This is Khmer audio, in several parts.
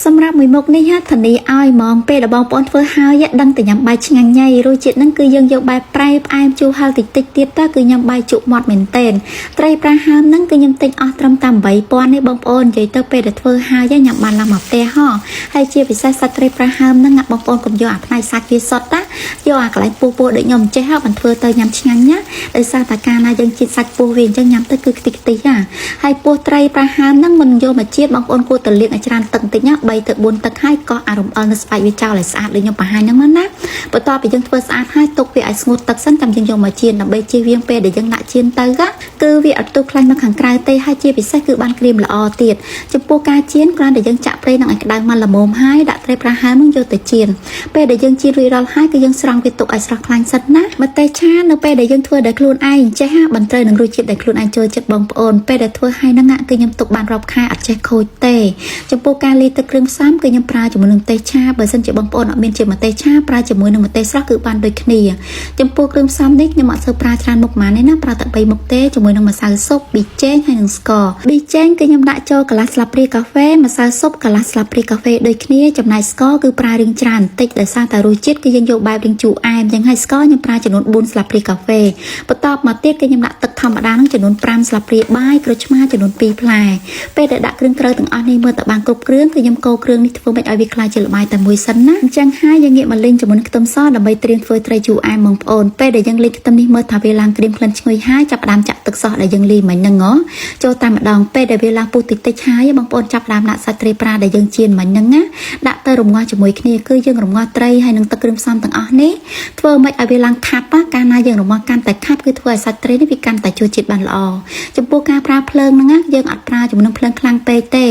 សម្រាប់មួយមុខនេះហាធានាឲ្យហ្មងពេលដែលបងប្អូនធ្វើហើយដឹងតែញ៉ាំបាយឆ្ងាញ់ញ៉ៃរសជាតិហ្នឹងគឺយើងយកបែបប្រៃផ្អែមជូរហឹរតិចតិចទៀតទៅគឺញ៉ាំបាយជក់មាត់មែនទែនត្រីប្រាហើមហ្នឹងគឺខ្ញុំទិញអស់ត្រឹមតែ8000ទេបងប្អូននិយាយទៅពេលដែលធ្វើហើយញ៉ាំបានឡើងមកផ្ទះហ៎ហើយជាពិសេសសាច់ត្រីប្រាហើមហ្នឹងបងប្អូនកុំយកអាផ្នែកសាច់វាសុទ្ធណាយកអាកន្លែងពោះពោះដូចខ្ញុំចេះហ៎បានធ្វើទៅញ៉ាំឆ្ងាញ់ណាដោយសារតែកាលណាយើងជាតិសាច់ពោះវាអញ្ចឹងញ៉ាំទៅគឺខ្ទិះខ្ទិះណាហើយពោះត្រីប្រាហើមហ្នឹងមិនយកមកជាតិបងប្អូនគួរតែលាងឲ្យច្រើនទឹកបន្តិចណា3ទៅ4ទឹកហើយកោះអារំអិលនៅស្បែកវាចោលឲ្យស្អាតដូចខ្ញុំបង្ហាញហ្នឹងណាបន្ទាប់ពីយើងធ្វើស្អាតហើយទុកវាឲ្យស្ងួតទឹកសិនចាំយើងយកមកចៀនដើម្បីជៀសវាងពេលដែលយើងដាក់ចៀនទៅគឺវាអត់ផ្ទុះខ្លាញ់មកខាងក្រៅទេហើយជាពិសេសគឺបានក្រៀមល្អទៀតចំពោះការចៀនគ្រាន់តែយើងចាក់ប្រេងនឹងឲ្យក្តៅមកល្មមហើយដាក់ត្រីប្រហើមនឹងយកទៅចៀនពេលដែលយើងចៀនរួចរាល់ហើយគឺយើងស្រង់វាទុកឲ្យស្រស់ខ្លាញ់សិនណាម្ទេសឆានៅពេលដែលយើងធ្វើដោយខ្លួនឯងចេះហាបន្ត្រូវនឹងរសជាតិដែលខ្លួនឯងចូលចិត្តបងប្អូនពេលដែលធ្វើហើយហ្នឹងគឺខ្ញុំទុកបានរាប់ខែអត់ចេះខូចទេចំពោះការលាយទឹកគ្រឿងផ្សំគឺខ្ញុំប្រើជាមួយនឹងម្ទេសឆាបើសិនជាបងប្អូនអត់មានជាម្ទេសឆាប្រើជាមួយនឹងម្ទេសស្រស់គឺបានដូចគ្នាចំពោះគ្រឿងផ្សំនេះខ្ញុំអត់សូវប្រើច្រើនមុខប៉ុន្មានទេណាប្រើតែ3មុខទេជាមួយនឹងម្សៅស៊ុបប៊ីចេងហើយនិងស្ករប៊ីចេងគឺខ្ញុំដាក់ចូលកន្លះស្លាបព្រាកាហ្វេម្សៅស៊ុបកន្លះស្លាបព្រាកាហ្វេដូចគ្នាចំណែកស្ករគឺប្រើរាងច្រើនបន្តិចដោយសារតែរសជាតិគឺយើងយកបែបរាងជូរអែមអញ្ចឹងហើយស្ករខ្ញុំប្រើចំនួន4ស្លាបព្រាកាហ្វេបន្ទាប់មកទៀតគឺខ្ញុំដាក់ទឹកធម្មតានឹងចំនួន5ស្លាបព្រាបាយក្រូចឆ្មាចំនួន2ផ្លែពេលដែលដាក់គ្រឿងក្រៅទាំងអស់នេះមើលតែបានគ្រប់គ្រឿងគឺខ្ញុំកូរគ្រឿងនេះធ្វើម៉េចឲ្យវាក្លាយជាល្បាយតែមួយសិនណាអញ្ចឹងហើយយើងងាកមកលីងជាមួយនឹងខ្ទឹមសដើម្បីត្រៀមធ្វើត្រីជូរអែមបងប្អូនពេលដែលយើងលីងខ្ទឹមនេះមើលថាវាឡើងក្រៀមក្លិនឈ្ងុយហើយចាប់ផ្ដើមចាក់ទឹកសោះដែលយើងលីមិញហ្នឹងហ៎ចូលតែម្ដងពេលដែលវាឡើងពុះតិចតិចហើយបងប្អូនចាប់ផ្ដើមដាក់សាច់ត្រីប្រាដែលយើងចៀនមិញហ្នឹងណាដាក់ទៅរំងាស់ជាមួយគ្នាគឺយើងរំងាស់ត្រីហើយនឹងទឹកគ្រឿងផ្សំទាំងអស់នេះធ្វើម៉េចឲ្យវាឡើងខាប់ណាកាលណាយើងរំងាស់កាន់តែខាប់គឺធ្វើឲ្យសាច់ត្រីនេះវាកាន់តែចូលជាតិបានល្អចំពោះការប្រើភ្លើងហ្នឹងណាយើងអត់ប្រើជាមួយនឹងភ្លើងខ្លាំងពេកទេ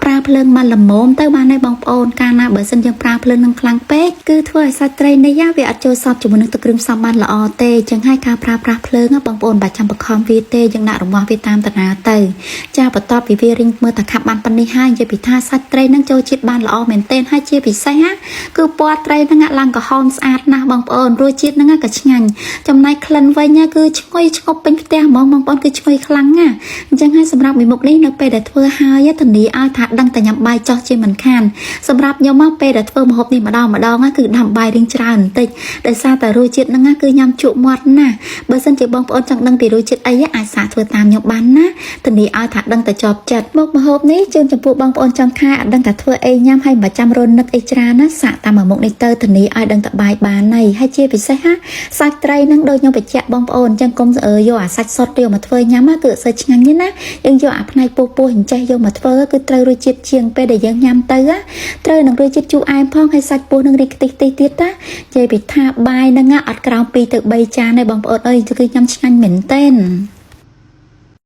ប្រើភ្លើងមកល្មមទៅបានហើយបងប្អូនកាលណាបើសិនយើងប្រើភ្លើងនឹងខ្លាំងពេកគឺធ្វើឲ្យសាច់ត្រីនេះវាអត់ចូលសព្វជាមួយនឹងទឹកគ្រឿងផ្សំបានល្អទេចឹងហើយការប្រើប្រាស់ភ្លើងបងប្អូនបាច់ចាំបខំវាទេយើងដាក់រំងាស់វាតាមតាណាទៅចាបន្ទាប់ពីវារីងមើលតែខាប់បានប៉ុណ្នេះហើយនិយាយពីថាសាច់ត្រីនឹងចូលជាតិបានល្អមែនទែនហើយជាពិសេសណាគឺពណ៌ត្រីនឹងឡើងក្រហមស្អាតណាស់បងប្អូនរសជាតិនឹងក៏ឆ្ងាញ់ចំណែកក្លិនវិញគឺឈ្ងុយឆ្ងប់ពេញផ្ទះហ្មងបងប្អូនគឺឈ្ងុយខ្លាំងណាអញ្ចឹងហើយសម្រាប់មួយមុខនេះនៅពេលដែលធ្វើហើយធានាឲ្យថាដឹងតែញ៉ាំបាយចោះជាមិនខានសម្រាប់ខ្ញុំមកពេលដែលធ្វើម្ហូបនេះម្ដងម្ដងគឺដាំបាយរៀងច្រើនបន្តិចដោយសារតែរសជាតិហ្នឹងគឺញ៉ាំជក់មាត់ណាស់បើសិនជាបងប្អូនចង់ដឹងពីរសជាតិអីអាចសាកធ្វើតាមខ្ញុំបានណាធានាឲ្យថាដឹងតែជាប់ចិត្តមុខម្ហូបនេះជូនចំពោះបងប្អូនចង់ខែអត់ដឹងថាធ្វើអីញ៉ាំហើយមិនចាំរនឹកអីច្រើនណាសាកតាមមួយមុខនេះទៅធានាឲ្យដឹងតែបាយបានហើយហើយជាពិសេសណាសាច់ត្រីហ្នឹងដូចខ្ញុំបញ្ជាក់បងប្អូនអញ្ចឹងកុំយកអាសាច់សុទ្ធយកមកធ្វើញ៉ាំគឺអត់សូវឆ្ងាញ់ទេណាយើងយកអាផ្នែកពោះពោះអញ្ចេះយកមកធ្វើគឺត្រូវរសជាតិជាងពេលដែលយើងញ៉ាំទៅត្រូវនឹងរសជាតិជូរអែមផងហើយសាច់ពោះនឹងរីកខ្ទិះតិចទៀតណានិយាយពីថាបាយហ្នឹងអត់ក្រោម2ទៅ3ចានទេបងប្អូនអើយគឺញ៉ាំឆ្ងាញ់មែនទែន។